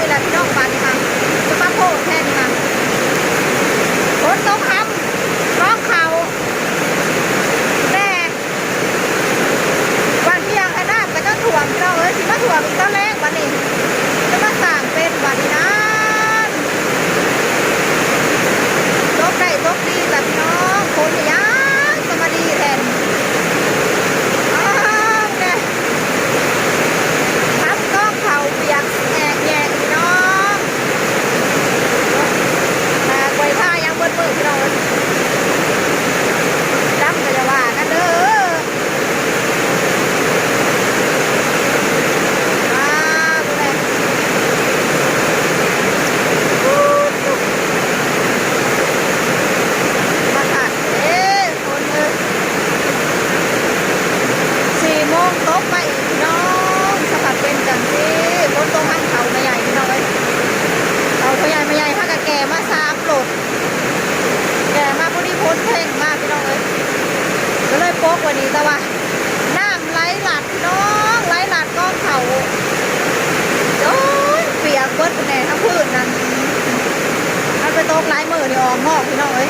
ແລ້ວພີ່ນ້ອງ ບາດນີ້ຫັ້ນ ສະມາໂພດແທ້ນີ້ຫັ້ນ ຝົນຕົກຮຳ ກອງເຂົ້າແດ່. ບາດພຽງໃຫ້ນ້ຳກໍຈົນຖ້ວມ ພີ່ນ້ອງເອີຍ ຊິມາຖ້ວມອີກຕອນແລງ ບາດນີ້ຈະມາສ້າງເປັນ ບາດນີ້ນັ້ນ ຕົກໄດ້ຕົກດີລະພີ່ນ້ອງ ຝົນນີ້ຫຍັງສະມາດີແທ້ນີ້ ອ້າວແດ່. ທັງກອງເຂົ້າປຽກແອກແຍກພີ່ນ້ອງ ຖ້າກວຍທ່າຍັງເບິດມື້ພີ່ນ້ອງເອີຍ ດຳກໍຢ່າວ່າກັນເດີ. ວ້າວ ເບິ່ງແດ່ ມາຄັກເດ້. ຝົນເອີຍ ສີ່ໂມງຕົກມາອີກພີ່ນ້ອງ ສະພັດເປັນຈັ່ງຊີ້ ຝົນຕົກຮຳເຂົ້າແມ່ໃຫຍ່ພີ່ນ້ອງເອີຍ ເຂົ້າພໍ່ໃຫຍ່ແມ່ໃຫຍ່ພາກັນແກ່ມາສາມໂຫຼດ ແກ່ມາພໍດີຝົນເພງມາພີ່ນ້ອງເອີຍ ກໍເລີຍປົກໄວ້ນີ້ ແຕ່ວ່ານ້ຳໄຫຼຫຼາກພີ່ນ້ອງ ໄຫຼຫຼາກກອງເຂົ້າ ໂອ້ຍ ປຽກເບິດແດ່ ທັງພື້ນນັ້ນ ມັນໄປຕົກຫຼາຍມື້ນີ້ອອກງອກພີ່ນ້ອງເອີຍ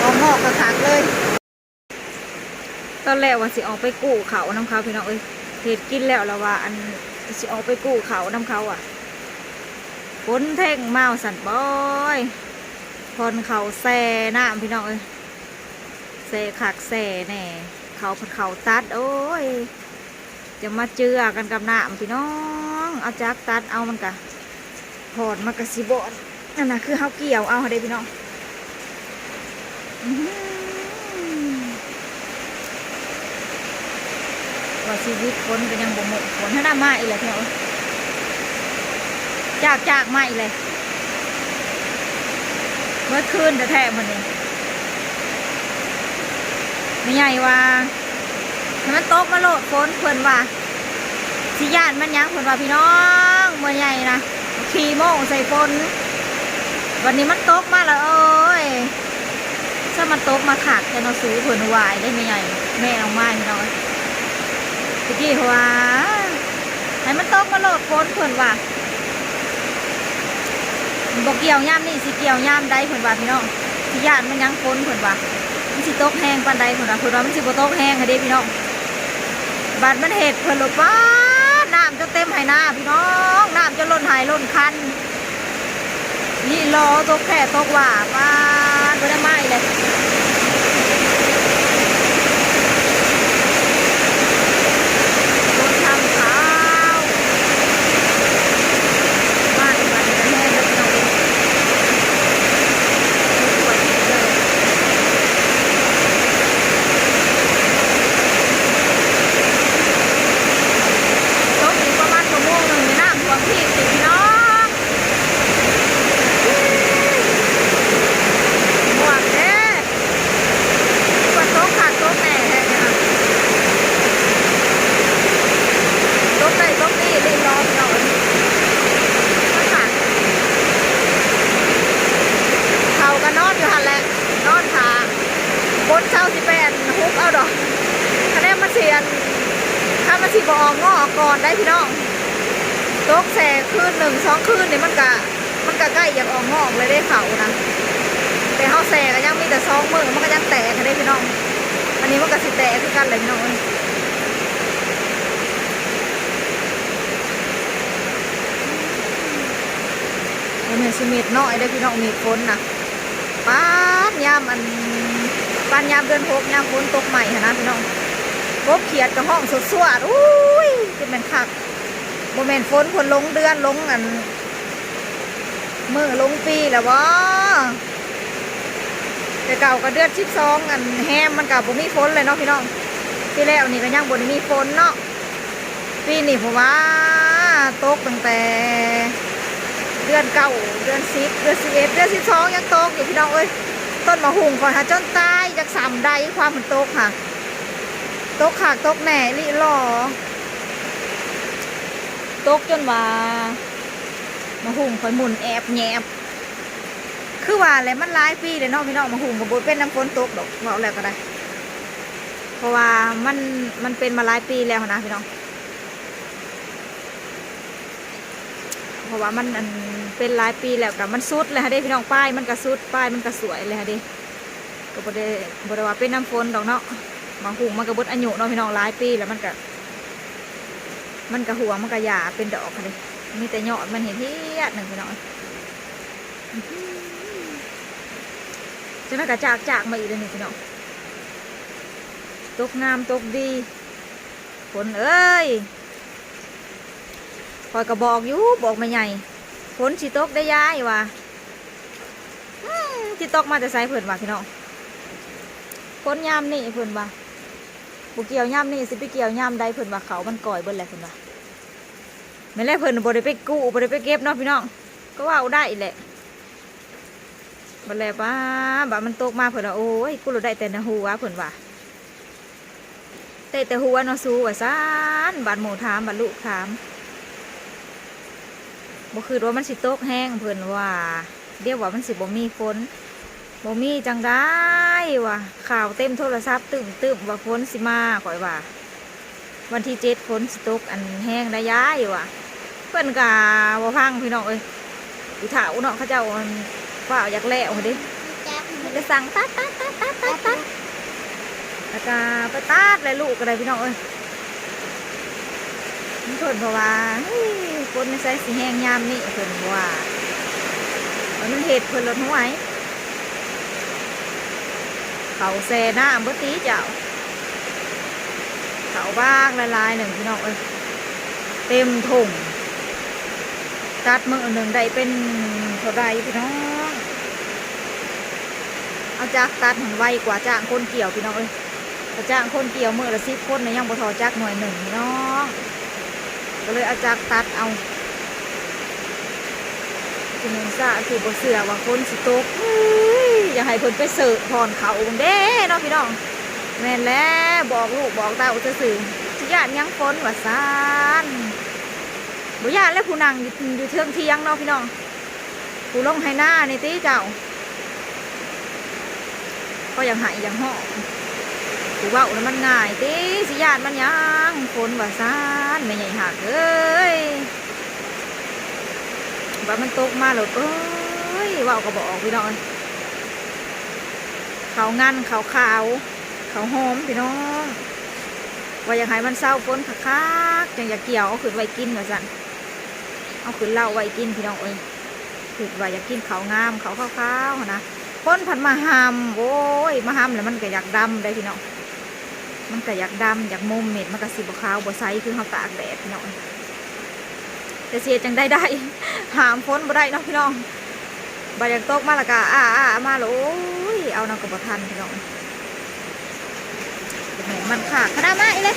ອອກງອກຄັກໆເລີຍ. ຕອນແລກວ່າຊິອອກໄປກູ້ເຂົ້ານຳເຂົາພີ່ນ້ອງເອີຍ ເຮັດກິນແລ້ວລະວ່າ ອັນ ຊິອອກໄປກູ້ເຂົ້ານຳເຂົາອະ ຝົນເພງມາວ່າຊັ້ນ ໂອ້ຍ ຜ່ອນເຂົ້າແຊ່ນ້ຳພີ່ນ້ອງເອີຍ ແຊ່ຄັກແຊ່ແນ່ ເຂົ້າພັດເຂົ້າຕັດ ໂອ້ຍ ຈະມາເຈືອກັນກັບນ້ຳພີ່ນ້ອງ ເອົາຈັກຕັດເອົາ ມັນກະ ພອນມັນກະຊິບໍ່ ອັນນັ້ນນະ ຄືເຮົາກ່ຽວເອົາຫັ້ນເດ້ພີ່ນ້ອງ ອື ວ່າຊິວິດຝົນກໍຍັງບໍ່ໝົດ ຝົນຫັ້ນນະມາອີກແລ້ວພີ່ນ້ອງເອີຍ ຈາກໆມາອີກແລ້ວ ເມື່ອຄືນແທ້ໆມື້ນີ້ ແມ່ໃຫຍ່ວ່າ ໃຫ້ມັນຕົກມາໂລດຝົນ ເພິ່ນວ່າ ຊິຢ້ານມັນຫຍັງ ເພິ່ນວ່າ ພີ່ນ້ອງ ແມ່ໃຫຍ່ນະ ຂີ້ໂມ້ໃສ່ຝົນ ບັດນີ້ມັນຕົກມາລະ ໂອ້ຍ ຊະມັນຕົກມາຄັກແທ້ເນາະສູ ເພິ່ນວ່າເດ້ແມ່ໃຫຍ່ ແມ່ນ້ອງມາຍ ພີ່ນ້ອງເອີຍ ຕະກີ້ເພິ່ນວ່າ ໃຫ້ມັນຕົກມາໂລດຝົນ ເພິ່ນວ່າ ບໍ່ກ່ຽວຍາມນີ້ ຊິກ່ຽວຍາມໃດ ເພິ່ນວ່າ ພີ່ນ້ອງ ຊິຢ້ານມັນຫຍັງຝົນ ເພິ່ນວ່າ ມັນຊິຕົກແຮງປານໃດ ເພິ່ນວ່າ ເພິ່ນວ່າມັນຊິບໍ່ຕົກແຮງຫັ້ນເດ້ພີ່ນ້ອງ ບາດມັນເຮັດ ເພິ່ນໂລດ ປາດ ນ້ຳຈົນເຕັມໄຮ່ນາພີ່ນ້ອງ ນ້ຳຈົນລົ້ນໄຮ່ລົ້ນຄັນ ອີ່ຫຼໍ ຕົກແທ້ຕົກວ່າ ປາດ ບໍ່ໄດ້ມາອີກແລ້ວ ຝົນທຳຂາວ ມາອີກບາດນີ້ກໍແຮງເດີພີ່ນ້ອງເອີຍ ຕົກທົ່ວທິດເລີຍ ຕົກອີກປະມານຊົ່ວໂມງໜຶ່ງນີ້ ນ້ຳຖ້ວມທີ່ອີກພີ່ນ້ອງ. ມ່ວນແທ້ ຄືວ່າຕົກຄັກຕົກແນ່ແທ້ນີ້ນະ ຕົກໄດ້ຕົກດີລີ້ເນາະ ພີ່ນ້ອງເອີຍ ຄັກ ເຂົາກໍນອນຢູ່ຫັ້ນແຫຼະ ນອນຖ້າຝົນເຊົາຊິໄປ ອັນ ຮຸບເອົາດອກ ຄະແນນມັນຊິ ອັນ ຄັນມັນຊິບໍ່ອອກງອກກ່ອນໄດ໋ພີ່ນ້ອງ ຕົກແຊ່ຄືນໜຶ່ງສອງຄືນນີ້ ມັນກະ ມັນກະໃກ້ຢາກອອກງອກແລ້ວເດ້ເຂົ້ານະ ແຕ່ເຮົາແຊ່ກໍຍັງມີແຕ່ສອງມື້ ມັນກໍຍັງແຕກຫັ້ນເດ້ພີ່ນ້ອງ ອັນນີ້ມັນກໍຊິແຕກຄືກັນແຫຼະພີ່ນ້ອງເອີຍ ບໍ່ແມ່ນຊິເມັດນ້ອຍເດ້ພີ່ນ້ອງ ເມັດຝົນນະ ປາດ ຍາມອັນ ປານຍາມເດືອນຫົກ ຍາມຝົນຕົກໃໝ່ຫັ້ນນະພີ່ນ້ອງ ກົບຂຽດກໍຮ້ອງສວດໆ ໂອ້ຍ ຈະແມ່ນຄັກ ບໍ່ແມ່ນຝົນ ເພິ່ນຫຼົງເດືອນ ຫຼົງອັນ ມື້ຫຼົງປີແລ້ວບໍ ແຕ່ເກົ່າກໍເດືອນສິບສອງ ອັນ ແຮມມັນກໍບໍ່ມີຝົນເລີຍເນາະພີ່ນ້ອງ ປີແລ້ວນີ້ກໍຍັງບໍ່ໄດ້ມີຝົນເນາະ ປີນີ້ເພາະວ່າຕົກຕັ້ງແຕ່ເດືອນເກົ້າ ເດືອນສິບ ເດືອນສິບເອັດ ເດືອນສິບສອງຍັງຕົກຢູ່ພີ່ນ້ອງເອີຍ ຕົ້ນໝາກຫຸ່ງຂ້ອຍຫາຈົນຕາຍ ຈັກສ່ຳໃດ ຄວາມມັນຕົກຫາ ຕົກຄັກຕົກແນ່ອີ່ຫຼີ ຕົກຈົນວ່າ ໝາກຫຸ່ງຂ້ອຍໝຸ່ນແອບແຍບ ຄືວ່າແຫຼະ ມັນຫຼາຍປີແລ້ວເນາະພີ່ນ້ອງ ໝາກຫຸ່ງກໍບໍ່ເປັນນຳຝົນຕົກດອກ ເວົ້າແລ້ວກໍໄດ້ ເພາະວ່າມັນ ມັນເປັນມາຫຼາຍປີແລ້ວຫັ້ນນະພີ່ນ້ອງ. ເພາະວ່າມັນ ອັນ ເປັນຫຼາຍປີແລ້ວ ກະມັນສຸດແລ້ວຫັ້ນເດ້ພີ່ນ້ອງ. ປາຍມັນກະສຸດ ປາຍມັນກະສວຍແລ້ວຫັ້ນເດ້. ກະບໍ່ໄດ້ ບໍ່ໄດ້ວ່າເປັນນຳຝົນດອກເນາະ, ໝາກຫຸ່ງມັນກະເບິດອາຍຸເນາະພີ່ນ້ອງ, ຫຼາຍປີແລ້ວ ມັນກະ ມັນກະຮ່ວງ ມັນກະຫຍ້າເປັນດອກຫັ້ນເດ້. ມີແຕ່ຍອດມັນເຫັນຮຽດໜຶ່ງພີ່ນ້ອງ. ຈັ່ງໃດກະຈາກໆມາອີກແລ້ວນີ້ພີ່ນ້ອງ. ຕົກງາມຕົກດີ ຝົນເອີຍ. ຂ້ອຍກະບອກຢູ່ ບອກແມ່ໃຫຍ່ ຝົນຊິຕົກເດ້ຍາຍວ່າ. ອືມ ຊິຕົກມາແຕ່ໃສເພິ່ນວ່າພີ່ນ້ອງ. ຝົນຍາມນີ້ເພິ່ນວ່າ ບໍ່ກ່ຽວຍາມນີ້ ຊິໄປກ່ຽວຍາມໃດ ເພິ່ນວ່າ ເຂົ້າມັນກ່ອຍເບິດແລ້ວເພິ່ນວ່າ. ແມ່ນແຫຼະ ເພິ່ນບໍ່ໄດ້ໄປກູ້ ບໍ່ໄດ້ໄປເກັບເນາະພີ່ນ້ອງ, ກໍເວົ້າໄດ້ແຫຼະ. ບັດແລ້ວ ປ້າ ບາດມັນຕົກມາ ເພິ່ນວ່າ ໂອ້ຍ ກູໂລດໄດ້ແຕ່ນະຫົວ ເພິ່ນວ່າ. ໄດ້ແຕ່ຫົວເນາະສູວ່າຊັ້ນ. ບາດໝູ່ຖາມ ບາດລູກຖາມ ບໍ່ຄິດວ່າມັນຊິຕົກແຮງ ເພິ່ນວ່າ. ດຽວວ່າມັນຊິບໍ່ມີຝົນ ບໍ່ມີຈັ່ງໃດວ່າ. ຂ່າວເຕັມໂທລະສັບຕຶ້ມໆວ່າຝົນຊິມາ ຂ້ອຍວ່າ. ວັນທີເຈັດຝົນຊິຕົກອັນແຮງໄດ໋ຍາຍວ່າ. ເພິ່ນກະບໍ່ຟັງພີ່ນ້ອງເອີຍ, ຜູ້ເຖົ້າເນາະ ເຂົາເຈົ້າອັນຟ້າວຢາກແລ້ວຫັ້ນເດ້. ມີແຕ່ສັ່ງຕັດໆໆໆໆ ແລ້ວກະໄປຕັດແຫຼະລູກກະໄດ້ພີ່ນ້ອງເອີຍ. ເພິ່ນເພາະວ່າ ເຮີ້ຍ ຝົນໃນໃສຊິແຮງຍາມນີ້ ເພິ່ນວ່າ. ມັນເຮັດເພິ່ນລະຫ້ວຍ ເຂົ້າແຊ່ນ້ຳເບິດຕິເຈົ້າ. ເຂົ້າບາກຫຼາຍໆໜຶ່ງພີ່ນ້ອງເອີຍ ເຕັມຖົງ. ຕັດມື້ໜຶ່ງໄດ້ເປັນເທົ່າໃດພີ່ນ້ອງ. ເອົາຈັກຕັດຫັ້ນໄວກວ່າຈ້າງຄົນກ່ຽວພີ່ນ້ອງເອີຍ. ຖ້າຈ້າງຄົນກ່ຽວມື້ລະສິບຄົນນະ ຍັງບໍ່ທໍ່ຈັກໜ່ວຍໜຶ່ງພີ່ນ້ອງ. ກໍເລີຍເອົາຈັກຕັດເອົາ. ຊິແມ່ນຊະ ຄືບໍ່ເຊື່ອວ່າຝົນຊິຕົກ. ເອີຍ ຢາກໃຫ້ເພິ່ນໄປເສີກຜ່ອນເຂົ້າເບິ່ງເດ້ເນາະພີ່ນ້ອງ. ແມ່ນແລ້ວ ບອກລູກບອກເຕົ້າຊື່ໆ ຊິຢ້ານຫຍັງຝົນວ່າຊັ້ນ. ບໍ່ຢ້ານແລ້ວ ຜູ້ນັ່ງຢູ່ ຢູ່ເທິງຖຽງເນາະພີ່ນ້ອງ. ຜູ້ລົງໄຮ່ນານີ້ຕິເຈົ້າ ກໍຢາກໄຫ້ຢາກຮ້ອງ. ຜູ້ເວົ້ານະມັນງ່າຍຕິ ຊິຢ້ານມັນຫຍັງຝົນວ່າຊັ້ນ ແມ່ໃຫຍ່ຮັກເອີຍ. ບາດມັນຕົກມາໂລດ ເອີຍ ເວົ້າກໍບໍ່ອອກພີ່ນ້ອງເອີຍ. ເຂົ້າງັນ ເຂົ້າຂາວ ເຂົ້າຫອມພີ່ນ້ອງ. ວ່າຢາກໃຫ້ມັນເຊົາຝົນຄັກໆ ຈັ່ງຢາກກ່ຽວເອົາຂຶ້ນໄວ້ກິນວ່າຊັ້ນ. ເອົາຂຶ້ນເລົາໄວ້ກິນພີ່ນ້ອງເອີຍ. ຄິດວ່າຢາກກິນເຂົ້າງາມ ເຂົ້າຂາວໆຫັ້ນນະ ຝົນພັດມາຫ້ຳ. ໂອ້ຍ ມາຫ້ຳແລ້ວມັນກະຢາກດຳໄດ໋ພີ່ນ້ອງ. ມັນກະຢາກດຳ ຢາກມົມເມັດ ມັນກະຊິບໍ່ຂາວບໍ່ໃສຄືເຮົາຕາກແດດພີ່ນ້ອງ. ແຕ່ຊິເຮັດຈັ່ງໃດໄດ້ ຫ້າມຝົນບໍ່ໄດ້ເນາະພີ່ນ້ອງ. ບາດຢາກຕົກມາລະກະອ້າໆມາລະ ໂອ້ຍ ເອົານຳກໍບໍ່ທັນພີ່ນ້ອງ. ແມ່ນມັນຂາດຂະໜາດມາອີກເລີຍ.